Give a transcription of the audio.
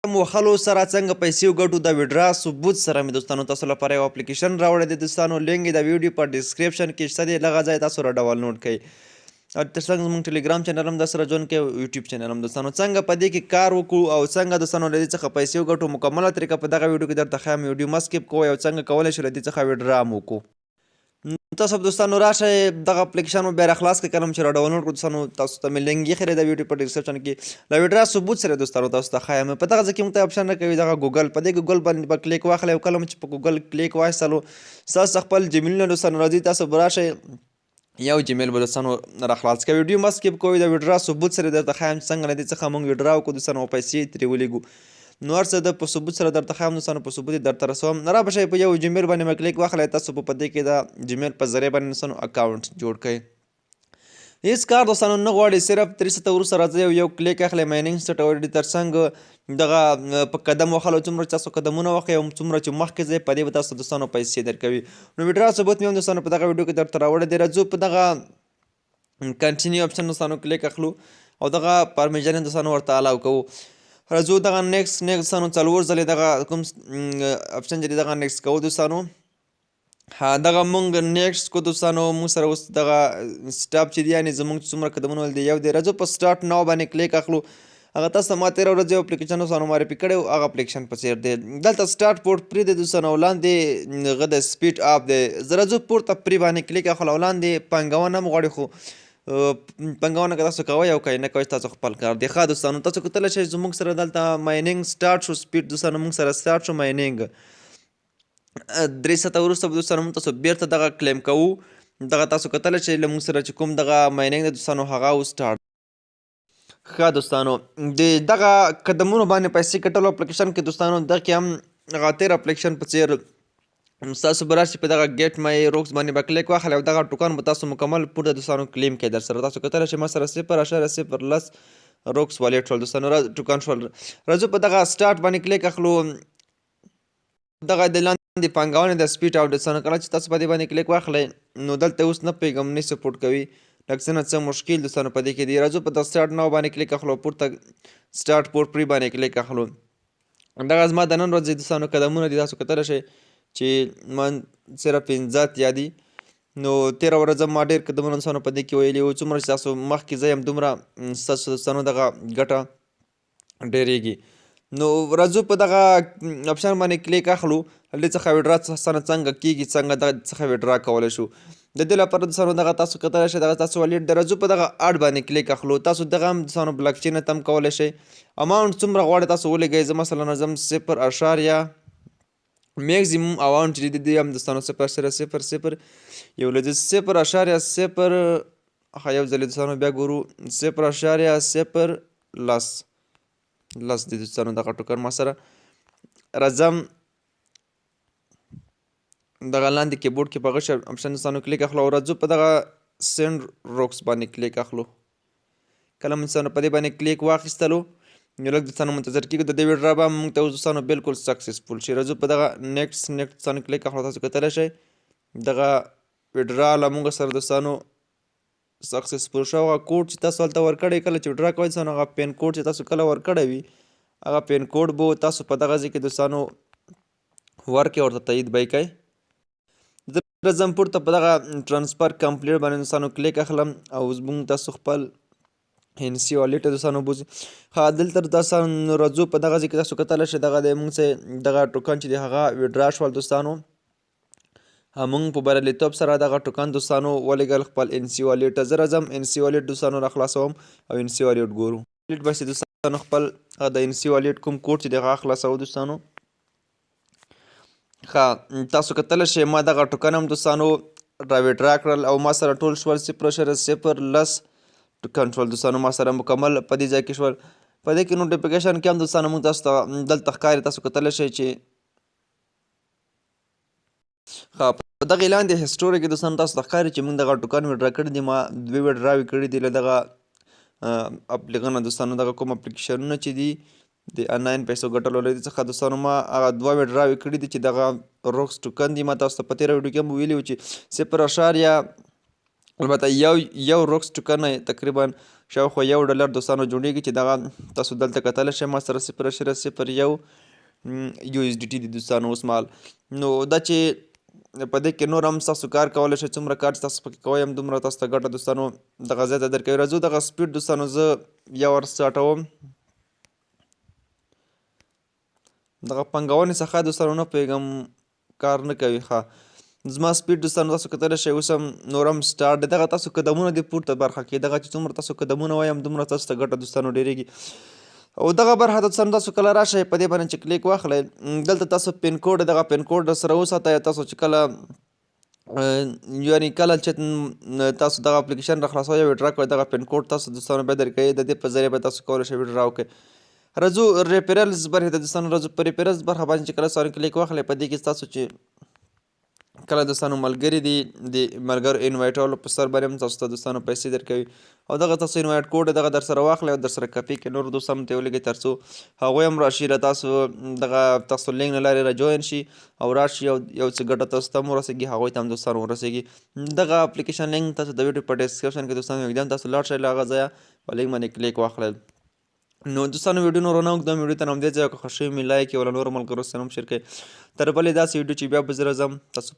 وهلو سره څنګه پیسې وګټو، د ویډرا ثبوت سره مې دوستانو تاسو لپاره یو اپلیکیشن راوړی دی. دوستانو، لینک د ویډیو په ډیسکریپشن کې شته دی، لغه ځای تاسو را ډاونلوډ کړئ او ترڅنګ زموږ ټلګرام چینل هم در سره جوین کړئ او یوټیوب چینل هم. دوستانو، څنګه په دې کې کار وکړو او څنګه دوستانو له دې څخه پیسې وګټو، مکمله طریقه په دغه ویډیو کې درته ښایم. ویډیو مه سکیپ کوئ او څنګه کولی شو له دې څخه ویډرا هم وکړو. تاسو دوستانو راشئ، دغه اپلیکیشن مو بیا را خلاص کړئ. کله چې را ډاونلوډ کړو دوستانو، تاسو ته مې لینک ایښی دی د ویډیو په ډیسکریپشن کې. له ویډرا ثبوت سره دوستانو تاسو ته ښایم. په دغه ځای کې موږ ته آپشن راکوي دغه ګوګل. په دې ګوګل باندې به کلیک واخلئ او کله چې په ګوګل کلیک واخیستلو، ستاسو خپل جیمیلونه دوستانو راځي. تاسو به راشئ، یو جیمیل به دوستانو را خلاص کړئ. ویډیو مه سکیپ کوئ، د ویډرا ثبوت سره درته ښایم څنګه له دې څخه موږ ویډرا وکړو دوستانو او پیسې ترې ولیږو. نو هر څه د په ثبوت سره درته ښایم دوستانو، په ثبوت یې درته رسوم. را به شئ، په یو جیمیل باندې مې کلیک واخلئ. تاسو په دې کې د جیمیل په ذریعه باندې دوستانو اکاونټ جوړ کړئ. هیڅ کار دوستانو نه غواړي، صرف 3 ساعته وروسته راځئ او یو کلیک اخلئ. ماینینګ سټ او ترڅنګ دغه په قدم وهلو، څومره چې تاسو قدمونه وخئ او څومره چې مخکې ځئ، په دې به تاسو دوستانو پیسې درکوي. نو ویډرا ثبوت مې هم دوستانو په دغه ویډیو کې درته راوړی دی. راځو، په دغه کنټینیو اپشن دوستانو کلیک اخلو او دغه پرمیشن دوستانو ورته الاو کوو. راځو، دغه نیکسټ نیکسټ دوستانو څلور ځلې دغه کوم اپشن چې دغه نیکسټ کوو دوستانو. ها، دغه مونږ نیکسټ کو دوستانو. مونږ سره اوس دغه سټاپ چې دی، یعنی زمونږ څومره قدمونه ول دی، یو دی. راځو، په سټارټ ناو باندې کلیک اخلو. هغه تاسو ما تېره ورځ یو اپلیکیشن دوستانو معرفي کړی و، هغه اپلیکیشن په څېر دی. دلته سټارټ پورت پری دی دوستانو، لاندې هغه د سپیډ اپ دی. زه راځو، پورته پری باندې کلیک اخلو او لاندې پانګونه هم غواړي، خو پانګونه که تاسو کوئ او که نه کوئ، تاسو خپل کار دی. ښه دوستانو، تاسو کتلی شئ زموږ سره دلته ماینینګ سټارټ شو. سپیډ دوستانو موږ سره سټارټ شو ماینینګ. 3 ساعته وروسته به دوستانو موږ تاسو بیرته دغه کلیم کوو. دغه تاسو کتلی شئ، له موږ سره چې کوم دغه ماینینګ دی دوستانو، هغه اوس سټارټ. ښه دوستانو، د دغه قدمونو باندې پیسې ګټلو اپلیکیشن کې دوستانو، دغه کې هم هغه تېر اپلیکیشن په څېر تاسو به راشي، په دغه ګیټ مای روکس باندې به کلیک واخلئ او دغه ټوکن به تاسو مکمل پورته دوستانو کلیم کړئ. در سره تاسو کتلی شئ، ما سره 0.010 روکس والیټ شول دوستانو، ټوکن شول. راځو، په دغه سټارټ باندې کلیک اخلو. دغه د لاندې پانګونې د سپیډ او دوستانو، کله چې تاسو په دې باندې کلیک واخلئ، نو دلته اوس نه پوهېږم، نه سپورټ کوي، لږ څه نه څه مشکل دوستانو په دې کې دی. راځو، په دغه سټارټ ناو باندې کلیک اخلو، پورته سټارټ پور پری باندې کلیک اخلو. دغه زما د نن ورځې دوستانو قدمونه دي. تاسو کتلی شئ چې من صرف 85 دي. نو تېره ورځ ما ډېر قدمونه دوستانو په دې کې ویلي وو. څومره چې تاسو مخکې ځئ، همدومره ستاسو دوستانو دغه ګټه ډېرېږي. نو راځو، په دغه اپشن باندې کلیک اخلو. له دې څخه ویډرا څنګه کېږي، څنګه دغه څخه ویډرا کولی شو؟ د دې لپاره دوستانو دغه تاسو کتلی شئ، دغه تاسو والیټ دی. راځو، په دغه اډ باندې کلیک اخلو. تاسو دغه هم دوستانو بلاکچین ته هم کولی شئ. اماونټ څومره غواړئ تاسو ولېږئ. زه مثلا راځم، صفر اشاریه میکسیمم اماونټ چې دی هم دوستانو 0.0001 له دې 0.0، ښه، یو ځل دوستانو بیا ګورو، 0.010 لس دي دوستانو دغه ټوکن ما سره. راځم، دغه لاندې کیبورډ کې په غش اپشن دوستانو کلیک اخلو او راځو، په دغه سینډ روکس باندې کلیک اخلو. کله موږ دوستانو په دې باندې کلیک واخیستلو، نو لږ دوستانو منتظر کېږو. د دې ویډرا به موږ ته اوس دوستانو بالکل سکسسفول شي. راځو، په دغه نیکسټ نیکسټ دوستانو کلیک اخلو. تاسو کتلی شئ، دغه ویډرا له موږ سره دوستانو سکسسفول شو. هغه کوډ چې تاسو هلته ورکړی، کله چې ویډرا کوئ دوستانو، هغه پین کوډ چې تاسو کله ورکړی وي، هغه پین کوډ به تاسو په دغه ځای کې دوستانو ورکړئ، ورته تایید به یې کړئ. زه ځم، پورته په دغه ټرانسفر کمپلیټ باندې دوستانو کلیک اخلم او اوس موږ تاسو خپل انسی والیټ دوستانو بوځي. ښه، دلته تاسو راځو، په دغه ځای کې تاسو کتلی شئ، دغه دی موږ چې دغه ټوکن چې دی، هغه ویډرا شول دوستانو. موږ په بریالیتوب سره دغه ټوکن دوستانو ولېږل خپل انسی والیټ ته. زه راځم، انسی والیټ دوستانو را خلاصوم او انسی والیټ ګورو. والیټ بس دوستانو خپل د انسی والیټ کوم کوډ چې دی، هغه خلاصوو دوستانو. ښه، تاسو کتلی شئ، ما دغه ټوکن هم دوستانو را ویډرا کړل او ما سره ټول شول، 0.010 ټوکن شول دوستانو، ما سره مکمل په دې ځای کې شول. په دې کې نوټیفیکیشن کې هم دوستانو موږ تاسو ته دلته ښکاري. تاسو کتلی شئ چې ښه، په دغه لاندې هیسټوري کې دوستانو تاسو ته ښکاري چې موږ دغه ټوکن ویډرا کړي دي. ما دوې ویډراوې کړي دي له دغه اپلیکشنه دوستانو. دغه کوم اپلیکیشنونه چې دي د انلاین پیسو ګټلو، له دې څخه دوستانو ما هغه دوه ویډراوې کړي دي چې دغه روکس ټوکن دي. ما تاسو ته په تېره ویډیو کې هم ویلي وو چې صفر اشاریه البته یو یو روکس ټوکن تقریبا شاوخوا $1 دوستانو جوړیږي، چې دغه تاسو دلته کتلی شئ، ما سره 0.01 یو اس ډي ټي دي دوستانو اوس مهال. نو دا چې په دې کې نور هم تاسو کار کولی شئ، څومره کار چې تاسو پکې کوئ هم دومره تاسو ته ګټه دوستانو دغه ځای ته درکوي. راځو دغه سپیډ دوستانو زه یو ور سټارټوم. دغه پنګونې څخه دوستانو نه پوهېږم کار نه کوي. ښه، زما سپیډ دوستانو تاسو کتلی شئ اوس هم نور هم سټارټ دی. دغه تاسو قدمونه دي پورته برخه کې، دغه چې څومره تاسو قدمونه وایم دومره تاسو ته ګټه دوستانو ډېرېږي. او دغه برخه دوستانو تاسو کله راشئ په دې باندې چې کلیک واخلئ، دلته تاسو پین کوډ، دغه پین کوډ سره وساتئ. تاسو چې کله یعنی کله چې تاسو دغه اپلیکیشن را خلاصوئ یا ویډرا کوئ، دغه پین کوډ تاسو دوستانو بیا درکوي، د دې په ذریعه به تاسو کولی شئ ویډرا وکړئ. راځو ریفرلز برخې ته دوستانو. راځو په ریفرلز برخه باندې چې کله سره کلیک واخلئ، په دې کې تاسو چې کله دوستانو ملګري دي، د ملګرو انوایټولو په سر باندې هم تاسو ته دوستانو پیسې درکوي. او دغه تاسو انوایټ کوډ دغه در سره واخلئ او در سره کپي کړئ، نورو دوستانو ته یې ولیږئ، تر څو هغوی هم راشي له تاسو دغه تاسو لینک له لارې را جوین شي او راشي او یو څه ګټه تاسو ته هم ورسېږي، هغوی ته هم دوستانو ورسېږي. دغه اپلیکیشن لینک تاسو د ویډیو په ډیسکرپشن کې دوستانو ږدم، تاسو لاړ شئ له هغه ځایه په لینک باندې کلیک واخلئ. نو دوستانو ویډیو نور نه اوږدوم، ویډیو ته همدې ځای که خوښ شوي مې لایک یې او له نورو ملګرو سره هم شیر کړئ. تر بلې داسې ویډیو چې بیا به زه راځم تاسو.